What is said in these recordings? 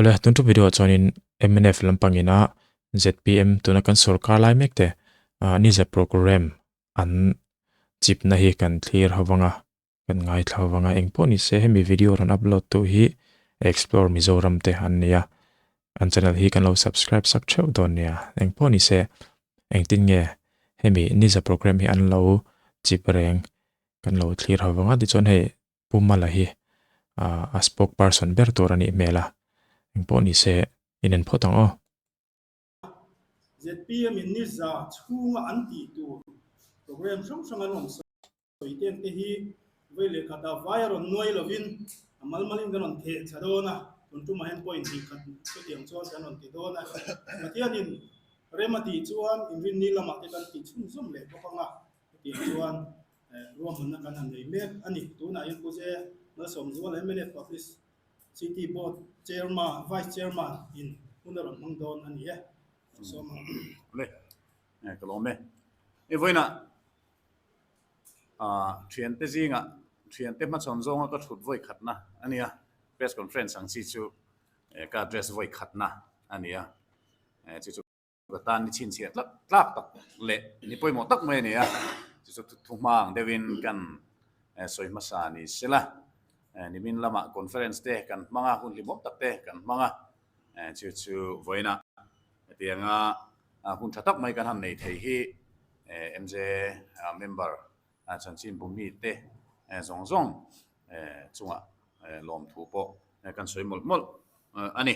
Awle tun thu video ah chuanin mnf lampang ina zpm tuna kan sorkar lai mek te ah niza programme an chipna hi kan thlir ho vang a kan ngaithla ho vang a engpawh ni se hemi video rawn upload tu hi explore mizoram te an ni a an channel hi kan lo subscribe sak theuh dawn nia engpawh ni se engtin nge hemi niza programme hi an lo chip reng kan lo thlir ho vang a tichuan hei Pu Mala hi a spoke person ber tur a nih hmel a, engpawh ni se inen phawt ang aw. Zpm in niza chhunga an tih tur program hrang hrang an rawn sawi ten te hi vei leh khatah vai a rawn nuai lovin a mal malin kan rawn theh thla dawn a, tun tumah hian point hnih khat chutiang chuan kan rawn ti dawn a. Pathianin rem a tih chuan inrinni lamah te kan ti chhunzawm leh bawk ang a, hetiang chuan Ruahmanna kan han nei mek a ni. Tunah hian Pu Ze Malsawmzuala mnf Publicity Board Chairman, Vice Chairman in hun a rawn hmang dawn a ni e. Sawm ang. Le, ka lawm e. I vawiinah thiante zingah thiante hmachhawn zawnga ka thut vawi khatna a nia. Press conference ang chi chu ka address vawi khatna a nia. Chu chu. Ka tan ni chhinchhiah tlak tlak tak leh ni pawimawh tak mai a ni a, chu chu thu hma ang deuhin kan sawi hmasa ni sela, nimin lamah conference te kan hmang a, hun hlimawm tak te kan hmang a, chu chu vawiinah hetianga hun tha tak mai kan han nei thei hi MJ member chanchin bumi te zawng zawng chungah lawmthu pawh kan sawi mawlh mawlh a ni.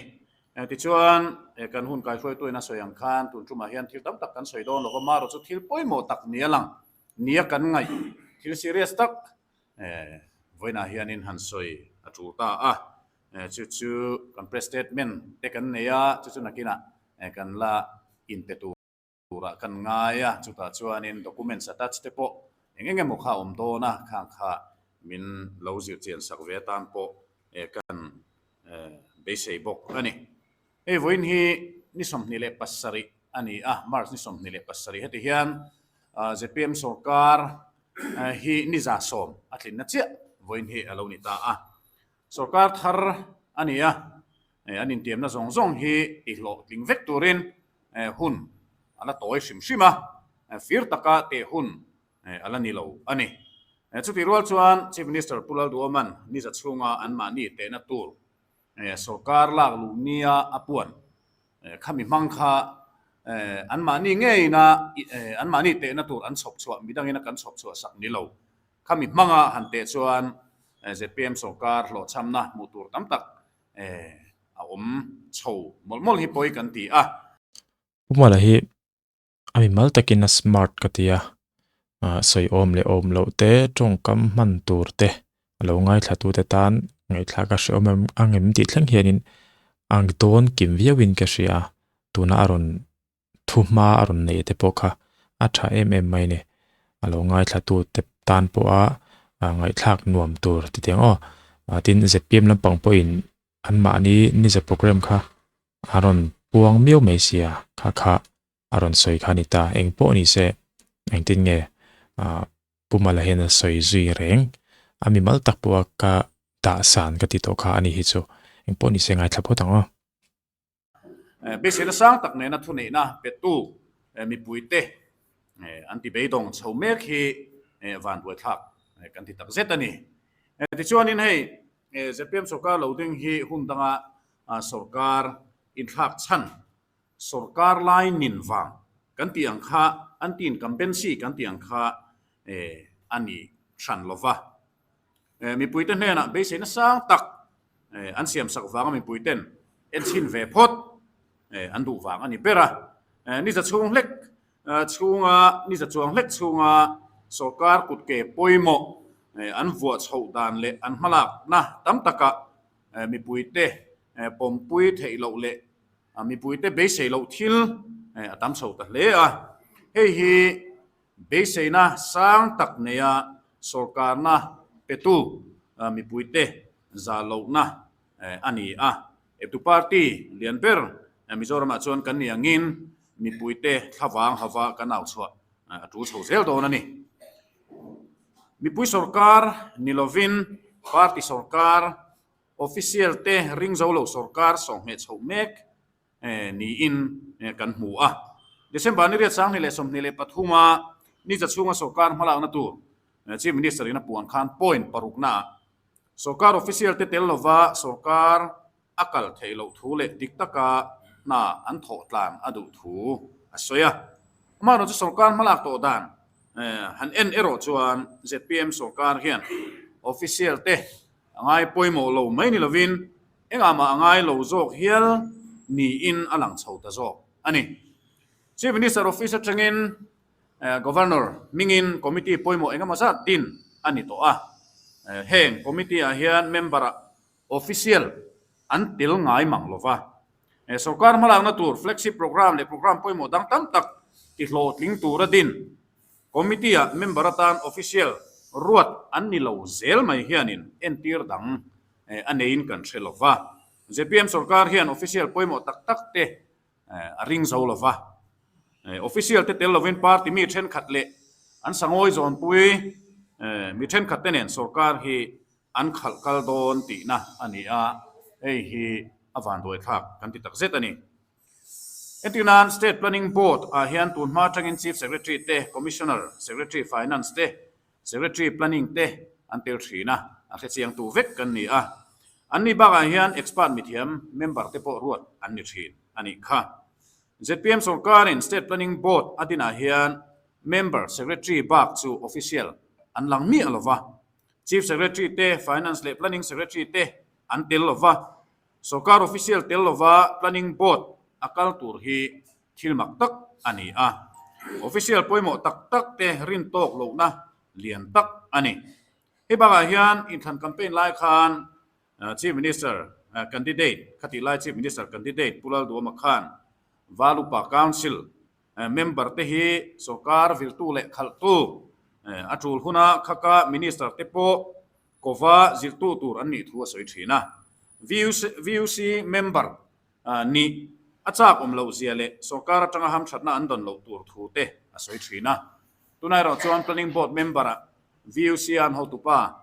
Tichuan, kan hun kaihruaituin a sawi ang khan tun tumah hian thil tam tak kan sawi dawn lo va, marawh chu thil pawimawh tak nia lang nia kan ngaih thil serious tak vawiinah hianin han sawi a tul ta a. Chu chu kan press statement te kan nei a, chu chu nakinah kan la inpe tur. turah kan ngai a, chutah chuanin documents attach te pawh eng eng emaw kha a awm dawn a, khang kha min lo zir chian sak ve atan pawh kan beisei bawk a ni. Hei vawiin hi ni 27 a ni a, March ni 27 heti hian zpm sorkar hi ni 110 a tlinna chiah vawiin hi a lo ni ta a, sorkar thar a ni a, an intiamna zawng zawng hi tihlawhtling vek turin hun a la tawi hrim hrim a, fir taka teh hun a la ni lo a ni. Chutih rual chuan Chief Minister Pu Lalduaman niza chhunga anmahni tehna tur sorkar lak luh nia a puan khami hmang kha anmahni ngeina anmahni tehna tur an chhawp chhuah midangin a kan chhawp chhuah sak ni lo. Khami hmanga han teh chuan zpm sorkar hlawhchhamna hmuh tur tam tak a awm chho mawlh mawlh hi pawi kan ti a. Pu Mala hi a mimal takin a smart ka ti a, sawi awm leh awm loh te, tawngkam hman tur te a lo ngaithla tu te tan ngaihthlak a hrehawm em ang em tih thleng hianin a dawn kim viauin ka hria a, tuna a rawn thu hma a rawn neih te pawh kha a tha em em mai a ni. A lo ngaithla tu te tan pawha ngaihthlak nuam tur ti teng aw. Tin zpm lampang pawhin anmahni niza program kha a rawn puang miau mai sia kha kha a rawn sawi kha a ni ta. Eng pawh ni se engtin nge Pu Mala hian a sawi zui reng. A mimal tak pawha ka dah san ka ti tawh kha a ni hi chu. Eng pawh ni se ngaithla phawt ang aw. Beiseina sang tak nena thuneihna petu mipuite an ti beidawng chho mek hi vanduaithlak kan ti tak zet a ni. Tichuanin hei zpm sorkar lo ding hi hun danga sorkar inthlak chhan sorkar lai nin vang kan tih ang kha anti-incumbency kan tih ang kha a ni hran lova. Mipuite hnenah beiseina sang tak an siamsak vanga mipuiten en chhin ve phawt an duh vang a ni ber a. Niza chhung hlek chhunga niza chuang hlek chhunga sorkar kutke pawimawh an vuah chhoh dan leh an hmalakna tam takah mipuite pawmpui theih loh leh mipuite beisei loh thil a tam chho ta hle a. Hei hi Beiseina sang tak neia sorkarna petu mipuite zah lohna a ni a. Eptu party lian ber Mizoramah chuan kan ni angin mipuite thlavang hava kan au chhuah a tul chho zel dawn a ni. Mipui sorkar ni lovin party sorkar. Official te ring zo lo sorkar sawmhmeh chhoh mek niin kan hmu a. December ni riat 2023 a ni chhunga sorkar hmalakna tur Chief Minister in a puan khan point paruknaah sorkar official te tel lova sorkar a kal theih loh thu leh dik taka hna an thawh tlan a duh thu a sawi a. Amaherawhchu chu sorkar hmalak tawh dan han en erawh chuan zpm sorkar hian official te a ngai pawimawh lo mai ni lovin engah mah a ngai lo zawk hial niin a lang chho ta zawk a ni. Chief Minister Office atangin Governor hmingin committee pawimawh engemaw zat din a ni tawh a. Heng committee ah hian member ah official an tel ngai mang lo va. Sorkar hmalakna tur flagship programme leh programme pawimawh dang tam tak tihlawhtling tura din committee ah member atan official ruat an ni lo zel mai hianin entir dang a neiin kan hre lo va. Zpm sorkar hian official pawimawh tak tak te a ring zo lo va. Official te tel lovin party mi thenkhat leh an sangawi zawnpui mi thenkhat te nen sorkar hi an khalh kal dawn tihna a ni a, hei hi a vanduaithlak kan ti tak zet a ni. Entirnan State Planning Board ah hian tun hma atangin Chief Secretary te, Commissioner, Secretary Finance te, Secretary Planning te an tel thin a, a hrechiangtu vek kan ni a. An ni bakah hian expert mithiam member te pawh ruat an ni thin a nih kha. Zpm sorkarin State Planning Board a dinah hian member Secretary bak chu official an lang miah lo va. Chief Secretary te, Finance leh Planning Secretary te an tel lo va. Sorkar official tel lova Planning Board a kal tur hi thil mak tak a ni a. Official pawimawh tak tak te rin tawk lohna lian tak a ni. Hei bakah hian inthlan campaign lai khan Chief Minister candidate, khatih lai Chief Minister candidate Pu Lalduama khan Valupa Council member te hi sorkar viltu leh khalhtu a tul huna khaka Minister te pawh Kova zirtu tur an nih thu a sawi thin a. VUC member nih a chak awm loh zia leh sorkar atanga hamthatna an dawn loh tur thu te a sawi thin a. Tunah erawh chuan Planning Board member ah VUC an hotupa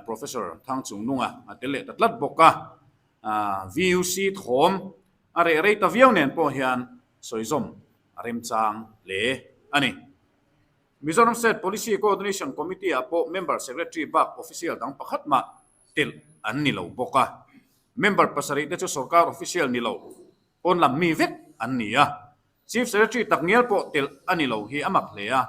Professor Thangchungnunga a tel leh ta tlat bawk a. VUC thawm a reh rei ta viau nen pawh hian sawizawm a remchang hle a ni. Mizoram State Policy Coordination Committee ah pawh Member Secretary bak official dang pakhat mah telh an ni lo bawk a. Member pasarih te chu sorkar official ni lo, pawn lam mi vek an ni a. Chief Secretary tak ngial pawh telh a ni lo hi a mak hle a.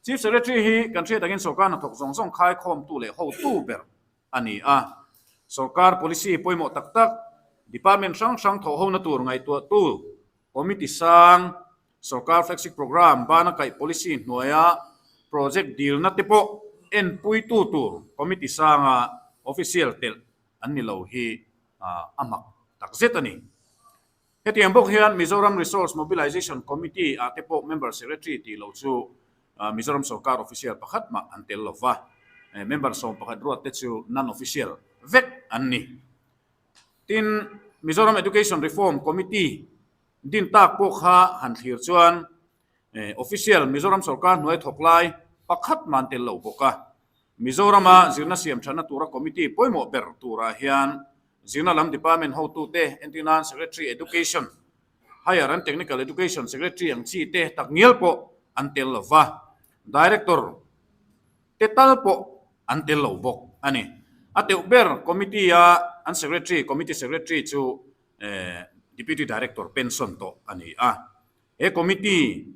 Chief Secretary hi kan hriat angin sorkar hnathawk zawng zawng khaikhawmtu leh hotu ber a ni a. Sorkar policy pawimawh tak tak, department hrang hrang thawhhona tur ngaihtuahtu Committee sang, Sorkar Flagship Programme bana kaih policy hnuaia project dilna te pawh enpuitu tur Committee sanga official telh an ni lo hi a mak tak zet a ni. Hetiang bawk hian Mizoram Resource Mobilization Committee ah te pawh Member Secretary tih loh chu Mizoram sorkar official pakhat mah an tel lo va, member 11 ruat te chu non-official vek an ni. Tin, Mizoram Education Reform Committee din tak pawh kha han thlir chuan official Mizoram sorkar hnuai thawk lai pakhat man tel lo bawk a. Mizorama zirna siam thatna tura committee pawimawh ber turah hian zirna lam department hotute entirnan Secretary Education, Higher and Technical Education Secretary ang chi te takngial pawh an tel lo va. Director te tal pawh an tel lo bawk a ni. A teuh ber committee-a an secretary, committee secretary chu deputy director pension tawh a ni a. He committee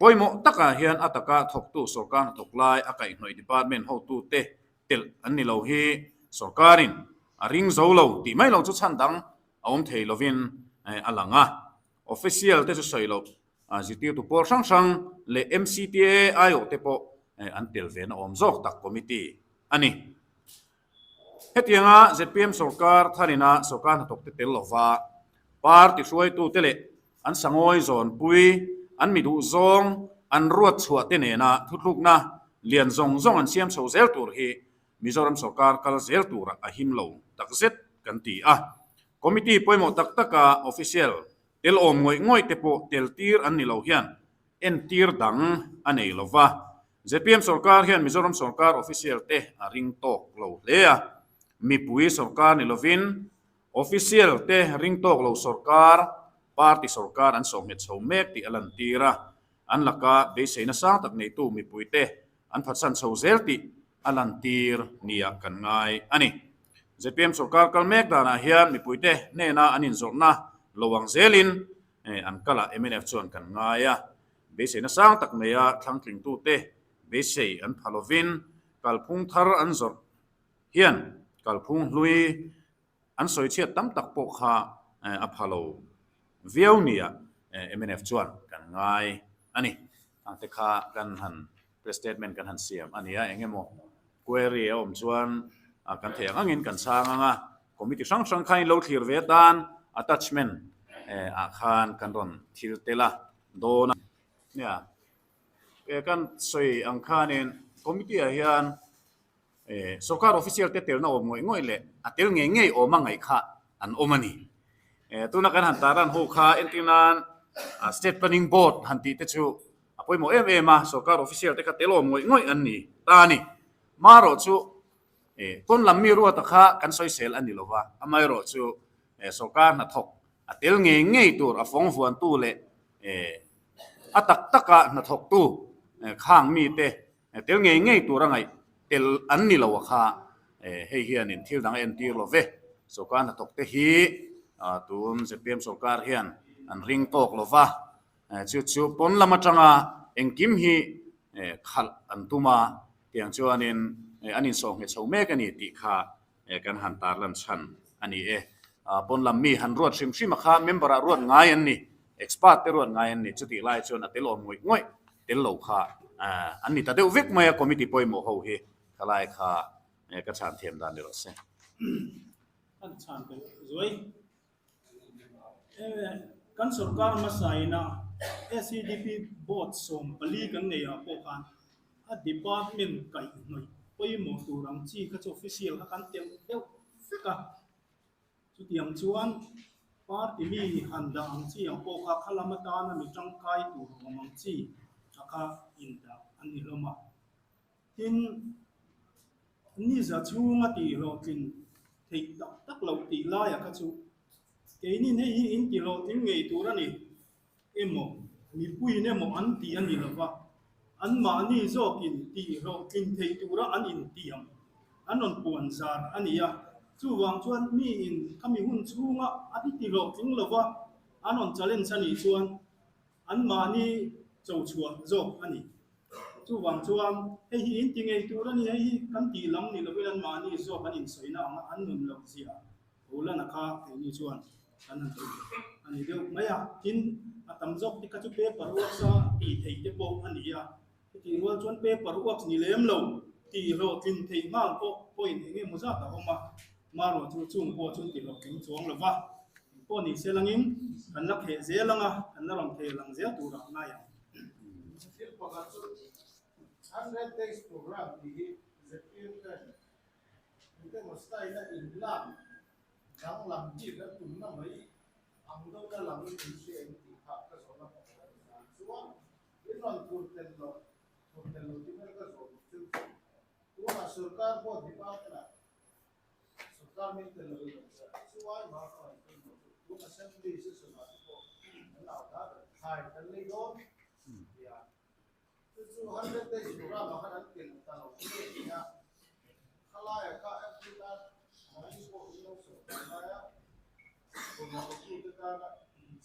pawimawh takah hian a taka thawktu sorkar hnathawk lai a kaihhnawih department hotute telh an ni lo hi sorkarin a ring zo lo tih mai lo chu chhan dang a awm thei lovin a lang a. Official te chu sawi loh Zirtirtu pawl hrang hrang leh MCTA aiawh te pawh an tel ve na awm zawk tak committee a ni. Hetianga zpm sorkar tharina sorkar hnathawk te tel lova party hruaitute leh an sangawi zawnpui, an mi duh zawng an ruat chhuah te nena thutlukna lian zawng zawng an siam chho zel tur hi Mizoram sorkar kal zel turah a him lo takzet kan ti a. Committee pawimawh tak taka official Tel awm ngawih ngawih te pawh tel tir an ni lo hian entir dang a nei lo va. Zpm sorkar hian Mizoram sorkar official te a ring tawk lo hle a. Mipui sorkar ni lovin official te ring tawk lo sorkar, party sorkar an sawhnghet chho mek tih a lantir a, an laka beiseina sang tak neitu mipuite an phatsan chho zel tih a lantir nia kan ngai a ni. Zpm sorkar kal mek danah hian mipuite hnena an inzawrhna lo ang zelin an kalah mnf chuan kan ngai a, beiseina sang tak neia thlangtlingtute beisei an pha lovin kalphung thar an zawrh hian kalphung hlui an sawi chhiat tam tak pawh kha a pha lo viau nia mnf chuan kan ngai a ni. Ang te kha kan han press statement kan han siam a ni a, eng emaw query a awm chuan kan theih ang angin kan chhang ang a, committee hrang hrang kha in lo thlir ve atan attachment ah khan kan rawn thil tel a dawn a nia. Kan sawi ang khanin committee ah hian Sorkar official te telna awm ngawih ngawih leh a tel ngei ngei awm a ngaih kha an awm a ni. Tuna kan han tarlan ho kha entir nan State Planning Board han tih te chu a pawimawh em em a, sorkar official te kha tel awm ngawih ngawih an ni ta a ni. Marawh chu pawn lam mi ruata kha kan sawisel a ni lo va, amaherawh chu sorkar hnathawk a tel ngei ngei tur a fawng vuantu leh a tak taka hnathawktu khang mite Tel ngei ngei tur a ngaih tel an ni lo a kha hei hianin thil dang a entir lo ve. Sorkar hnathawk te hi tun zpm sorkar hian an ring tawk lo va, chu chu pawn lam atanga engkim hi khalh an tum a, tiang chuanin an insawhnghet chho mek a ni tih kha kan han tarlan chhan a ni e. Pawn lam mi han ruat hrim hrim a kha member ah ruat ngai an ni, expert te ruat ngai an ni, chutih lai chuan a tel awm ngawih ngawih tel lo kha an ni ta deuh vek mai a committee pawimawh ho hi khalai kha ka chhan thiam dan ni rawh se. Kan chhan tel zuai. Kan sorkar hmasa ina SEDP board 14 kan nei ah pawh khan a department kaihhnawih pawimawh tur ang chi kha chu official kha kan telh deuh vek a. Chutiang chuan party mi han dah ang chi ang pawh kha khalam atana mi tangkai tur awm ang chi a kha indah an ni hlawm a. Tin, ni za chhunga tih hlawhtlin theih tak tak loh tih laia kha chu keinin hei hi in ti hlawhtling ngei tur a ni emaw, mipuiin emaw an tih a ni lova, anmahni zawkin tih hlawhtlin theih tura an intiam, an rawn puan zar a ni a. Chuvang chuan miin khami hun chhunga an ti hlawhtling lova an rawn challenge a nih chuan Anmahni cho chhuah zawk a ni. Chuvang chuan hei hi in ti ngei tur a ni, hei hi kan tih lam ni lovin anmahni zawk an insawina anga an nun loh zia Holana kha keini chuan kan han ti a ni deuh mai a. Tin, a tam zawk te kha chu paper works a tih theih te pawh a ni a. Chutih rual chuan paper works ni lem lo tih hlawhtlin theih nghal pawh point eng emaw zat a awm a. Marawh chu chung pawh chu ti hlawhtling chuang lo va, eng pawh ni se langin kan la kheh zel ang a, kan la rawn kheh lang zel turah ngai ang. Thil pakhat chu 100 Days Programme tih hi zpm ten engemaw style-a inlak danglam bik an tumna mai ang deuhna langin in hria em tih kha ka zawhna pakhat a ni a. Chuan in rawn tur tel loh, tur tel lo tih vel ka zawh duh chu tunah sorkar board department-ah Sorkar min tel lo in chuai ma ka ngaih pawimawh chu tun assembly session ah te pawh kan au ta ber thlai kan lei dawn tia chu chu 100 days program ah khan an tel ta lo nge nia khalai ah kha MP tan nangni pawh in lo sorkar lai a kawngah te tana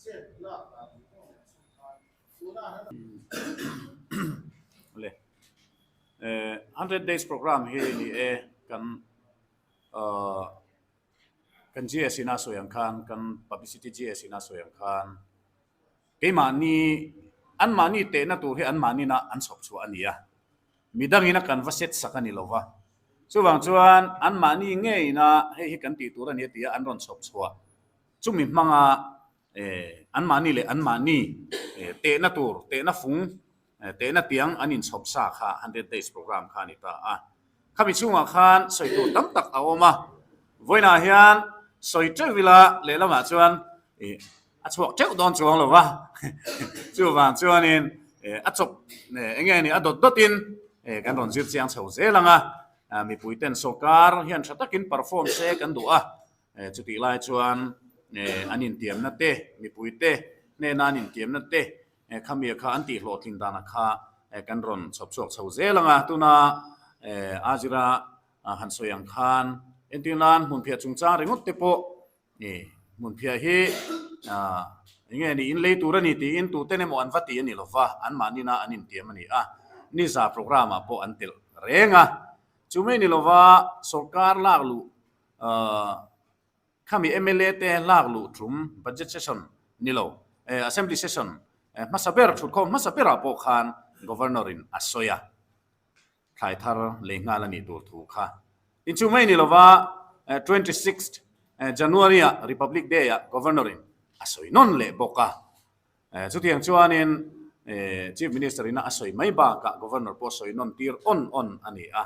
chet lak dan nih pawh nen chhun khan tunah hian Le 100 days program hi ni e kan kan GS ina sawi ang khan kan publicity GS ina sawi ang khan keimahni anmahni tehna tur hi anmahni na an chhawp chhuah a ni a midangin a kan va set sak a ni lova chuvang chuan anmahni ngeina hei hi kan tih tur a ni a ti a an rawn chhawp chhuah chumi hmanga anmahni leh anmahni tehna tur tehna fung Tehna tiang an inchhawp sa kha 100 Days Programme kha a ni ta a. Khami chhungah khan sawi tur tam tak a awm a. Vawiinah hian sawi teuh ila lehlamah chuan ih a chhuak teuh dawn chuang lo va. Chuvang chuanin a chawp eng nge ni a dawt dawtin kan rawn zir chiang chho zel ang a. Mipuiten sawrkar hian tha takin perform se kan duh a, chutih lai chuan an intiamna te, mipuite hnena an intiamna te Khami kha an tih hlawhtlin danah kha kan rawn chhawp chhuak chho zel ang a, tuna Azira han sawi ang khan entir nan hmunphiah chungchang ringawt te pawh hmunphiah hi eng nge ni in lei tur a ni tiin tuten emaw an va ti a ni lova, anmahnina an intiam a ni a, niza programme ah pawh an telh reng a, chu mai ni lova sawrkar lak luh Khami mla te lak luh tum budget session ni lo, assembly session hmasa ber thutkhawm hmasa berah pawh khan Governor in a sawi a, thlai thar lei nghal a nih tur thu kha. Tin chu mai ni lova 26th January ah Republic Day ah Governor in a sawi nawn leh bawk a. Chutiang chuanin Chief Minister ina a sawi mai bakah Governor pawh sawi nawn tir awn awn a ni a,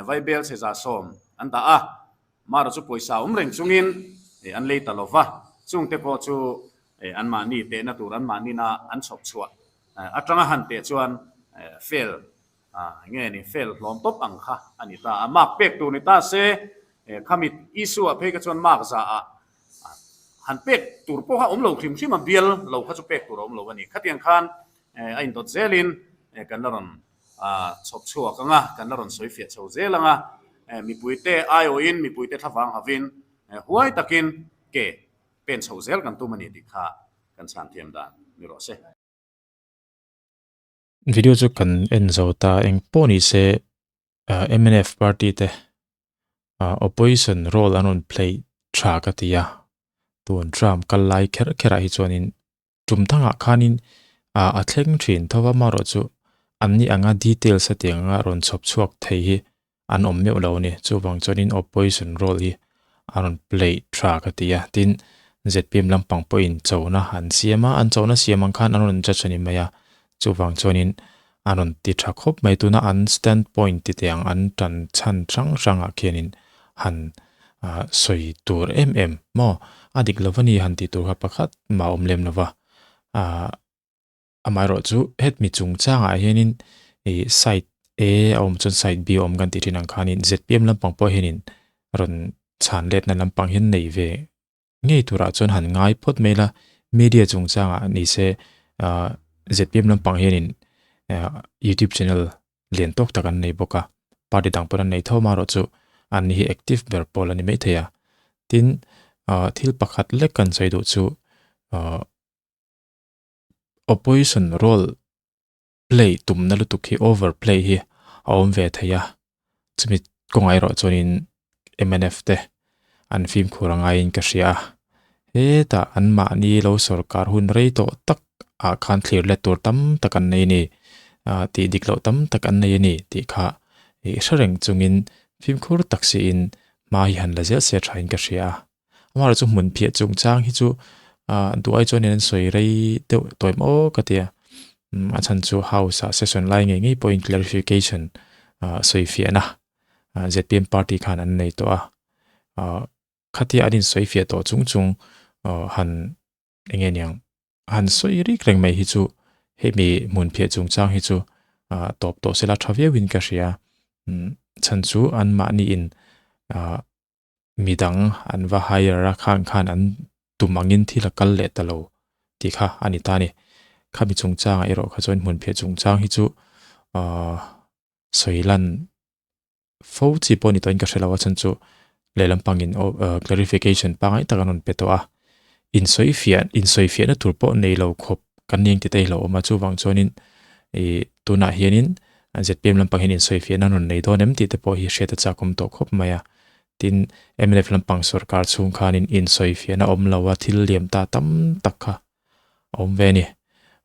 Vaibel chhe 110 an dah a. Mara chu pawisa awm reng chungin an lei ta lo va, chungte pawh chu anmahni tehna tur anmahnina an chhawp chhuah atanga han teh chuan fail nge ni fail hlawm tawp ang kha a ni ta a. Mark pek tur ni ta se khami issue ah phei kha chuan mark za ah han pek tur pawh kha awm lo hrim hrim a, bial lo kha chu pek tur a awm lo a ni. Khatiang khan a indawt zelin kan la rawn A chhawp chhuak ang a, kan la rawn sawi fiah chho zel ang a, mipuite aiawhin, mipuite thlavang havin huai takin ke pen chho zel kan tum a ni tih kha kan chhan thiam dan ni rawh se. Video chu kan en zo ta eng pawh ni se mnf party te opposition role an rawn play tha ka ti a, tun Trump kal lai kher kher ah hi chuanin Tum thangah khanin a thleng thin tho va marawh chu an ni anga details a tiang anga rawn chhawp chhuak thei hi an awm meuh lo a ni. Chuvang chuanin opposition role hi a rawn play tha ka ti a. Tin, zpm lampang pawhin chona an siam a, an chona siam ang khan an rawn judge a ni mai a. Chuvang chuanin a rawn ti tha khawp mai. Tuna an stand point ti teh ang an tan chhan hrang hrangah khianin han sawi tur em em maw a dik lo va ni han tih tur kha pakhat mah a awm lem lo va. Amaherawh chu hetmi chungchangah hianin ih side A a awm chuan side B a awm kan tih thin ang khanin zpm lampang pawh hianin rawn chhan letna lampang hian nei ve ngei turah chuan han ngai phawt mai la, media chungchangah ni se ah zpm lampang hianin ah youtube channel lian tawk tak an nei bawk a, party dang pawh an nei tho amaherawh chu an ni hi active ber pawl a ni maithei a, tin ah thil pakhat lek kan sawi duh chu ah opposition role play tumna lutuk hi over play hi a awm ve thei a, chumi kawngah erawh chuanin mnf te an fimkhur a ngaiin ka hria a, hetah anmahni lo sawrkar hun rei tawh tak ah khan thlir let tur tam tak an nei a ni, ah tih dik loh tam tak an nei a ni tih kha ih hre reng chungin fimkhur tak siin hma hi han la zel se thain ka hria a. Amaherawh chu hmun phiah chungchang hi chu ah duai chuanin an sawi rei deuh tawih maw ka ti a a chhan chu house ah session lai ngei ngei pawhin clarification ah sawi fiahna ah zpm party khan an nei tawh a ah khatia an insawi fiah tawh chung chung ah han eng nge niang han sawi rik reng mai hi chu hemi hmun phiah chungchang hi chu ah tawp tawh sela tha viauin ka hria chhan chu anmahni in ah. Midang an va hire a khang khan an tum angin thil a kal leh ta lo tih kha a ni ta a ni. Khami chungchangah erawh kha chuan hmunphiah chungchang hi chu ahh sawi lan fo chi pawh a ni tawhin ka hre lo a chhan chu lehlam pangin clarification pangngai tak an rawn pe tawh a. Insawifiah insawifiahna tur pawh nei lo khawp kan ni ang tih te hi lo awm a chuvang chuanin ih tunah hianin zpm lampang hian insawifiahna an rawn nei dawn em tih te pawh hi hriat a chak awm tawh khawp mai a. Tin, mnf lampang sorkar chhung khanin insawifiahna awm lo a thil liam ta tam tak kha a awm ve a ni.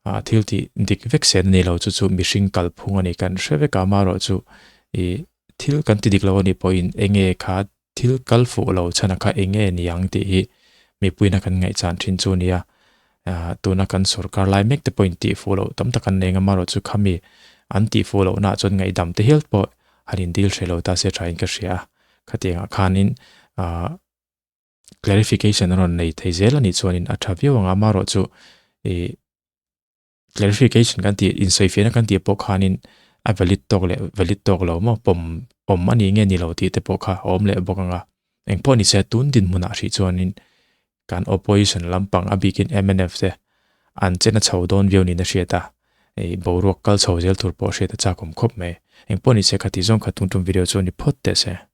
Ah thil tih dik vek sen a ni lo chu chu mihring kalphung a ni kan hre vek a amaherawh chu ih thil kan ti dik lo a nih pawhin eng nge kha thil kal fuh lo chhan a kha eng nge ni ang tih hi mipuina kan ngaihchan thin chu a ni a. Ah tuna kan sorkar lai mek te pawhin tih fuh loh tam tak an nei ang amaherawh chu khami an tih fuh lohna ah chuan ngaihdam te hial pawh han indil hreh lo ta se thain ka hria a, khatiangah khanin ah clarification a rawn nei thei zel a nih chuanin a tha viau ang a, amaherawh chu ih clarification kan tih insawifiahna kan tih pawh khanin. a valid tawk leh valid tawk lo maw pawm awm a nih nge ni lo tih te pawh kha a awm leh bawk ang a. Engpawh ni se tun dinhmunah hrih chuanin kan opposition lampang a bikin mnf te an chen a chho dawn viau niin a hriat a, hei boruak kal chho zel tur pawh hriat a chak awm khawp mai. Engpawh ni se khati zawng kha tung tum video chu a ni phawt teh se.